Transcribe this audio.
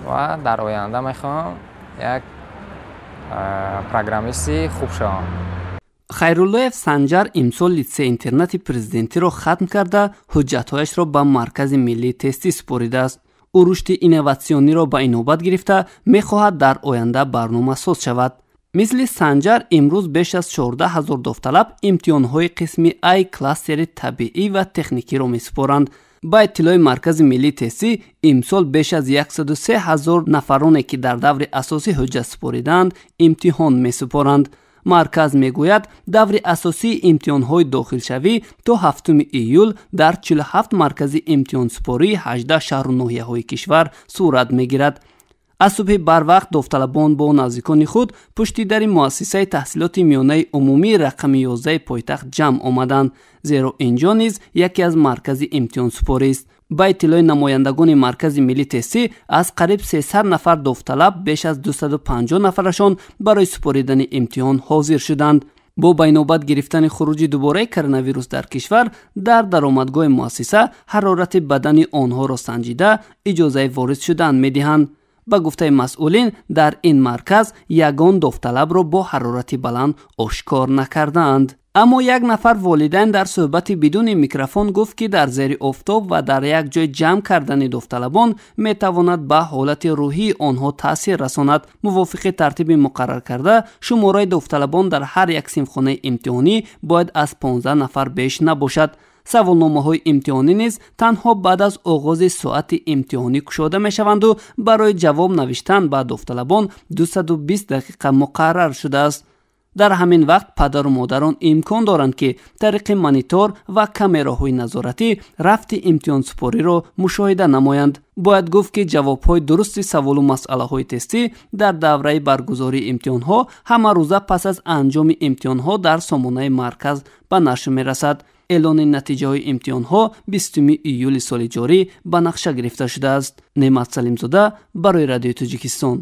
Ва дар оянда мехоҳам як программисти хуб шавам. Хайруллоев Санҷар имсол литсей-интернати президентиро хатм карда, ҳуҷҷатҳояшро ба Маркази миллии тестӣ супоридааст. Ӯ рушди инноватсиониро ба инобат гирифта, мехоҳад дар оянда барномасоз шавад. Мисли Санҷар имрӯз беш аз 14 ҳазор довталаб имтиҳонҳои қисми Ай кластери табиӣ ва техникиро месупоранд. Ба иттилои Маркази миллии тестӣ, имсол беш аз 103 ҳазор нафароне, ки дар даври асосӣ ҳуҷҷат супоридаанд, имтиҳон месупоранд. Марказ мегӯяд, даври асосии имтиҳонҳои дохилшавӣ то 7 июл дар 47 маркази имтиҳонсупории 18 шаҳру ноҳияҳои кишвар сурат мегирад. Аз субҳи барвақт довталабон бо наздикони худ пушти дари муассисаи таҳсилоти миёнаи умумии рақами 11 пойтахт ҷамъ омаданд, зеро инҷо низ яке аз маркази имтиҳонсупорист. Ба иттилои намояндагони Маркази миллии тестӣ, аз қариб 300 нафар довталаб беш аз 250 нафарашон барои супоридани имтиҳон ҳозир шуданд. Бо ба инобат гирифтани хуруҷи дубораи коронавирус дар кишвар, дар даромадгоҳи муассиса ҳарорати бадани онҳоро санҷида, иҷозаи ворид шудан медиҳанд. Ба гуфтаи масъулин, дар ин марказ ягон довталабро бо ҳарорати баланд ошкор накардаанд. Аммо як нафар волидайн дар суҳбати бидуни микрофон гуфт, ки дар зери офтоб ва дар як ҷой ҷамъ кардани довталабон метавонад ба ҳолати рӯҳии онҳо таъсир расонад. Мувофиқи тартиби муқарраркарда, шумораи довталабон дар ҳар як синфхонаи имтиҳонӣ бояд аз 15 нафар беш набошад. Саволномаҳои имтиҳонӣ низ танҳо баъд аз оғози соати имтиҳонӣ кушода мешаванду барои ҷавоб навиштан ба довталабон 220 дақиқа муқаррар шудааст. Дар ҳамин вақт падару модарон имкон доранд, ки тариқи монитор ва камераҳои назоратӣ рафти имтиҳонсупориро мушоҳида намоянд. Бояд гуфт, ки ҷавобҳои дурусти саволу масъалаҳои тестӣ дар давраи баргузории имтиҳонҳо ҳамарӯза пас аз анҷоми имтиҳонҳо дар сомонаи марказ ба нашр мерасад. Эълони натиҷаҳои имтиҳонҳо 20 июли соли ҷорӣ ба нақша гирифта шудааст. Неъмат Салимзода барои Радиои Тоҷикистон.